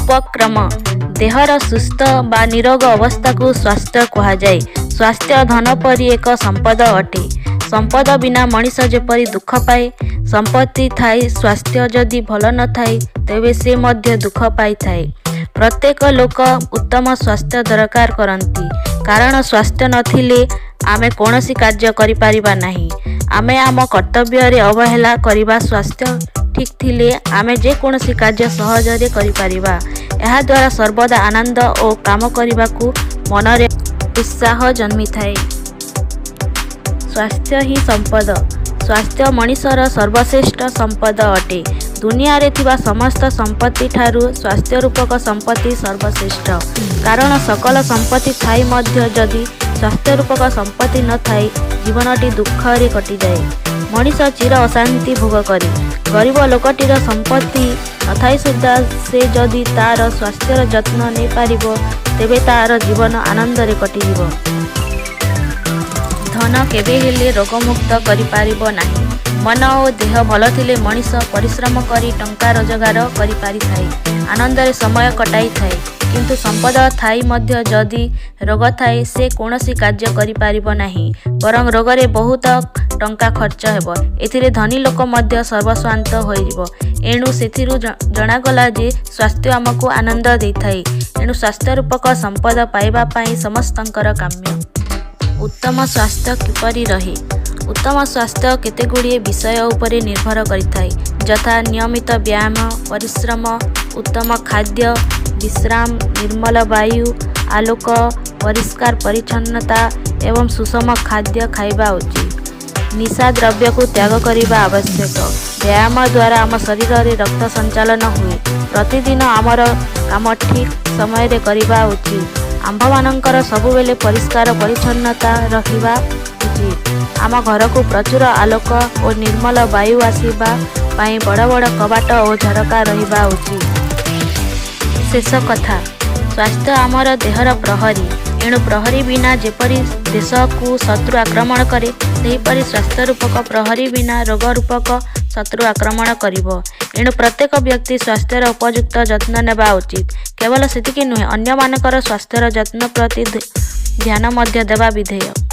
ଉପକ୍ରମ। ଦେହର ସୁସ୍ଥ ବା ନିରୋଗ ଅବସ୍ଥାକୁ ସ୍ୱାସ୍ଥ୍ୟ କୁହାଯାଏ। ସ୍ୱାସ୍ଥ୍ୟ ଧନ ପରି ଏକ ସମ୍ପଦ ଅଟେ। ସମ୍ପଦ ବିନା ମଣିଷ ଯେପରି ଦୁଃଖ ପାଏ, ସମ୍ପତ୍ତି ଥାଇ ସ୍ୱାସ୍ଥ୍ୟ ଯଦି ଭଲ ନ ଥାଏ, ତେବେ ସେ ମଧ୍ୟ ଦୁଃଖ ପାଇଥାଏ। ପ୍ରତ୍ୟେକ ଲୋକ ଉତ୍ତମ ସ୍ୱାସ୍ଥ୍ୟ ଦରକାର କରନ୍ତି। କାରଣ ସ୍ୱାସ୍ଥ୍ୟ ନ ଥିଲେ ଆମେ କୌଣସି କାର୍ଯ୍ୟ କରିପାରିବା ନାହିଁ। ଆମେ ଆମ କର୍ତ୍ତବ୍ୟରେ ଅବହେଳା କରିବା। ସ୍ୱାସ୍ଥ୍ୟ ଠିକ୍ ଥିଲେ ଆମେ ଯେକୌଣସି କାର୍ଯ୍ୟ ସହଜରେ କରିପାରିବା। ଏହାଦ୍ୱାରା ସର୍ବଦା ଆନନ୍ଦ ଓ କାମ କରିବାକୁ ମନରେ ଉତ୍ସାହ ଜନ୍ମିଥାଏ। ସ୍ୱାସ୍ଥ୍ୟ ହିଁ ସମ୍ପଦ। ସ୍ୱାସ୍ଥ୍ୟ ମଣିଷର ସର୍ବଶ୍ରେଷ୍ଠ ସମ୍ପଦ ଅଟେ। ଦୁନିଆରେ ଥିବା ସମସ୍ତ ସମ୍ପତ୍ତିଠାରୁ ସ୍ୱାସ୍ଥ୍ୟ ରୂପକ ସମ୍ପତ୍ତି ସର୍ବଶ୍ରେଷ୍ଠ। କାରଣ ସକଳ ସମ୍ପତ୍ତି ଥାଇ ମଧ୍ୟ ଯଦି ସ୍ୱାସ୍ଥ୍ୟ ରୂପକ ସମ୍ପତ୍ତି ନ ଥାଏ, ଜୀବନଟି ଦୁଃଖରେ କଟିଯାଏ। ମଣିଷ ଚିର ଅଶାନ୍ତି ଭୋଗ କରେ। ଗରିବ ଲୋକଟିର ସମ୍ପତ୍ତି ନଥାଇ ସୁଦ୍ଧା ସେ ଯଦି ତା'ର ସ୍ୱାସ୍ଥ୍ୟର ଯତ୍ନ ନେଇପାରିବ, ତେବେ ତା'ର ଜୀବନ ଆନନ୍ଦରେ କଟିଯିବ। ଧନ କେବେହେଲେ ରୋଗମୁକ୍ତ କରିପାରିବ ନାହିଁ। ମନ ଓ ଦେହ ଭଲ ଥିଲେ ମଣିଷ ପରିଶ୍ରମ କରି ଟଙ୍କା ରୋଜଗାର କରିପାରିଥାଏ, ଆନନ୍ଦରେ ସମୟ କଟାଇଥାଏ। କିନ୍ତୁ ସମ୍ପଦ ଥାଇ ମଧ୍ୟ ଯଦି ରୋଗ ଥାଏ, ସେ କୌଣସି କାର୍ଯ୍ୟ କରିପାରିବ ନାହିଁ, ବରଂ ରୋଗରେ ବହୁତ ଟଙ୍କା ଖର୍ଚ୍ଚ ହେବ। ଏଥିରେ ଧନୀ ଲୋକ ମଧ୍ୟ ସର୍ବସ୍ୱାନ୍ତ ହୋଇଯିବ। ଏଣୁ ସେଥିରୁ ଜଣାଗଲା ଯେ ସ୍ୱାସ୍ଥ୍ୟ ଆମକୁ ଆନନ୍ଦ ଦେଇଥାଏ। ଏଣୁ ସ୍ୱାସ୍ଥ୍ୟ ରୂପକ ସମ୍ପଦ ପାଇବା ପାଇଁ ସମସ୍ତଙ୍କର କାମ୍ୟ। ଉତ୍ତମ ସ୍ୱାସ୍ଥ୍ୟ କିପରି ରହେ? ଉତ୍ତମ ସ୍ୱାସ୍ଥ୍ୟ କେତେଗୁଡ଼ିଏ ବିଷୟ ଉପରେ ନିର୍ଭର କରିଥାଏ, ଯଥା ନିୟମିତ ବ୍ୟାୟାମ, ପରିଶ୍ରମ, ଉତ୍ତମ ଖାଦ୍ୟ, ବିଶ୍ରାମ, ନିର୍ମଳ ବାୟୁ, ଆଲୋକ, ପରିଷ୍କାର ପରିଚ୍ଛନ୍ନତା ଏବଂ ସୁଷମ ଖାଦ୍ୟ ଖାଇବା ଉଚିତ। ନିଶା ଦ୍ରବ୍ୟକୁ ତ୍ୟାଗ କରିବା ଆବଶ୍ୟକ। ବ୍ୟାୟାମ ଦ୍ୱାରା ଆମ ଶରୀରରେ ରକ୍ତ ସଞ୍ଚାଳନ ହୁଏ। ପ୍ରତିଦିନ ଆମର କାମ ଠିକ୍ ସମୟରେ କରିବା ଉଚିତ। ଆମ୍ଭମାନଙ୍କର ସବୁବେଳେ ପରିଷ୍କାର ପରିଚ୍ଛନ୍ନତା ରଖିବା ଉଚିତ। ଆମ ଘରକୁ ପ୍ରଚୁର ଆଲୋକ ଓ ନିର୍ମଳ ବାୟୁ ଆସିବା ପାଇଁ ବଡ଼ ବଡ଼ କବାଟ ଓ ଝରକା ରହିବା ଉଚିତ। ଶେଷ କଥା, ସ୍ୱାସ୍ଥ୍ୟ ଆମର ଦେହର ପ୍ରହରୀ। ଏଣୁ ପ୍ରହରୀ ବିନା ଯେପରି ଦେଶକୁ ଶତ୍ରୁ ଆକ୍ରମଣ କରେ, ସେହିପରି ସ୍ୱାସ୍ଥ୍ୟ ରୂପକ ପ୍ରହରୀ ବିନା ରୋଗ ରୂପକ ଶତ୍ରୁ ଆକ୍ରମଣ କରିବ। ଏଣୁ ପ୍ରତ୍ୟେକ ବ୍ୟକ୍ତି ସ୍ୱାସ୍ଥ୍ୟର ଉପଯୁକ୍ତ ଯତ୍ନ ନେବା ଉଚିତ। କେବଳ ସେତିକି ନୁହେଁ, ଅନ୍ୟମାନଙ୍କର ସ୍ୱାସ୍ଥ୍ୟର ଯତ୍ନ ପ୍ରତି ଧ୍ୟାନ ମଧ୍ୟ ଦେବା ବିଧେୟ।